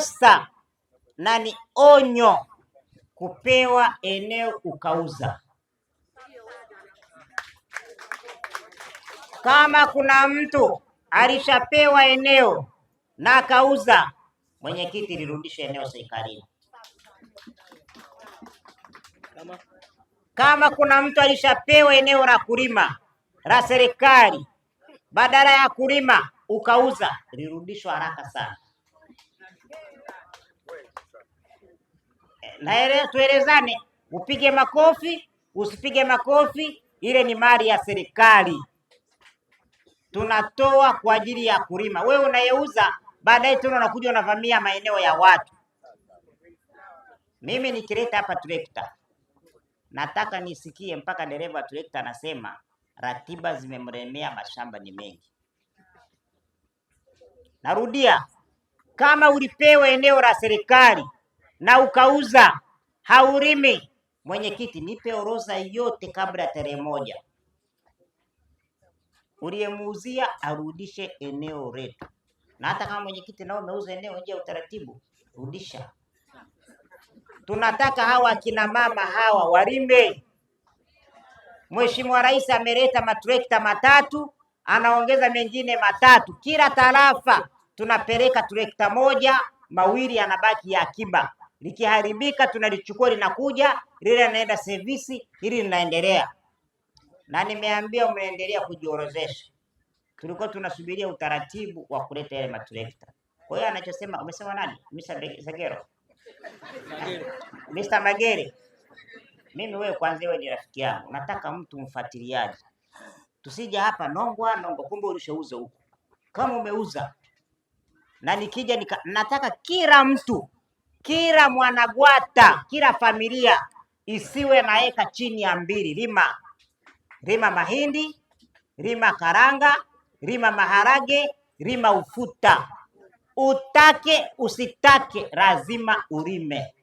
kosa na ni onyo kupewa eneo ukauza. Kama kuna mtu alishapewa eneo na akauza, mwenyekiti, lirudishe eneo serikalini. Kama kuna mtu alishapewa eneo la kulima la serikali, badala ya kulima ukauza, lirudishwa haraka sana. Na tuelezane, upige makofi usipige makofi, ile ni mali ya serikali, tunatoa kwa ajili ya kulima. Wewe unayeuza baadaye tena unakuja unavamia maeneo ya watu. Mimi nikileta hapa trekta, nataka nisikie mpaka dereva wa trekta anasema ratiba zimemremea, mashamba ni mengi. Narudia, kama ulipewa eneo la serikali na ukauza haurimi, mwenyekiti, nipe orodha yote kabla ya tarehe 1. Uliyemuuzia arudishe eneo letu, na hata kama mwenyekiti nao umeuza eneo nje ya utaratibu, rudisha. Tunataka hawa akina mama hawa walime. Mheshimiwa Rais ameleta matrekta 3, anaongeza mengine 3. Kila tarafa tunapeleka trekta 1, 2 yanabaki ya akiba. Likiharibika tunalichukua linakuja, lile linaenda servisi, hili linaendelea. Na nimeambia mnaendelea kujiorozesha. Tulikuwa tunasubiria utaratibu wa kuleta yale matrekta. Kwa hiyo anachosema, umesema nani? Mr. Zagero. Mr. Magere. Mimi wewe kwanza, wewe ni rafiki yangu. Nataka mtu mfuatiliaji. Tusije hapa nongwa nongwa, kumbe ulishauza huko. Kama umeuza na nikija nataka kila mtu, kila mwanagwata, kila familia isiwe na eka chini ya 2. Lima. Lima mahindi, lima karanga, lima maharage, lima ufuta. Utake usitake lazima ulime.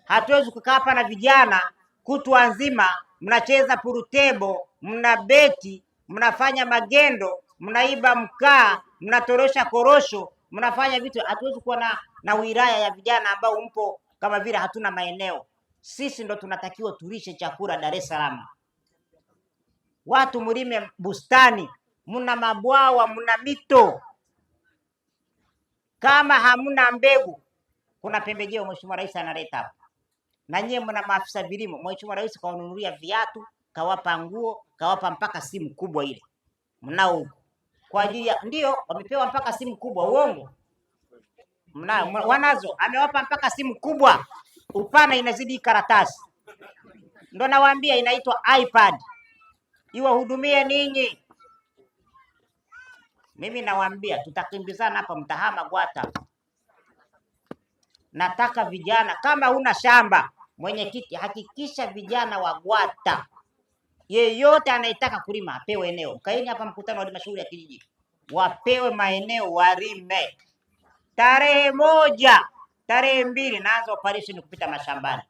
Hatuwezi kukaa hapa na vijana kutwa nzima mnacheza purutebo, mna beti, mnafanya magendo, mnaiba mkaa, mnatorosha korosho, mnafanya vitu. Hatuwezi kuwa na wilaya ya vijana ambao mpo kama vile hatuna maeneo. Sisi ndo tunatakiwa tulishe chakula Dar es Salaam. Watu mlime bustani, mna mabwawa, mna mito. Kama hamna mbegu, kuna pembejeo Mheshimiwa Rais analeta hapa. Na nyie mna maafisa vilimo, Mheshimiwa Rais kawanunulia viatu, kawapa nguo, kawapa mpaka simu kubwa ile. Mnao huko. Kwa ajili ya, ndio wamepewa mpaka simu kubwa, uongo? Wanazo, amewapa mpaka simu kubwa. Upana inazidi karatasi. Ndo nawaambia inaitwa iPad. Iwahudumie ninyi. Mimi nawaambia tutakimbizana hapa, mtahama Gwata. Nataka vijana, kama huna shamba, mwenyekiti, hakikisha vijana wa Gwata yeyote anayetaka kulima apewe eneo. Kaeni hapa mkutano wa halmashauri ya kijiji, wapewe maeneo walime. Tarehe 1, tarehe 2 naanza operation kupita mashambani.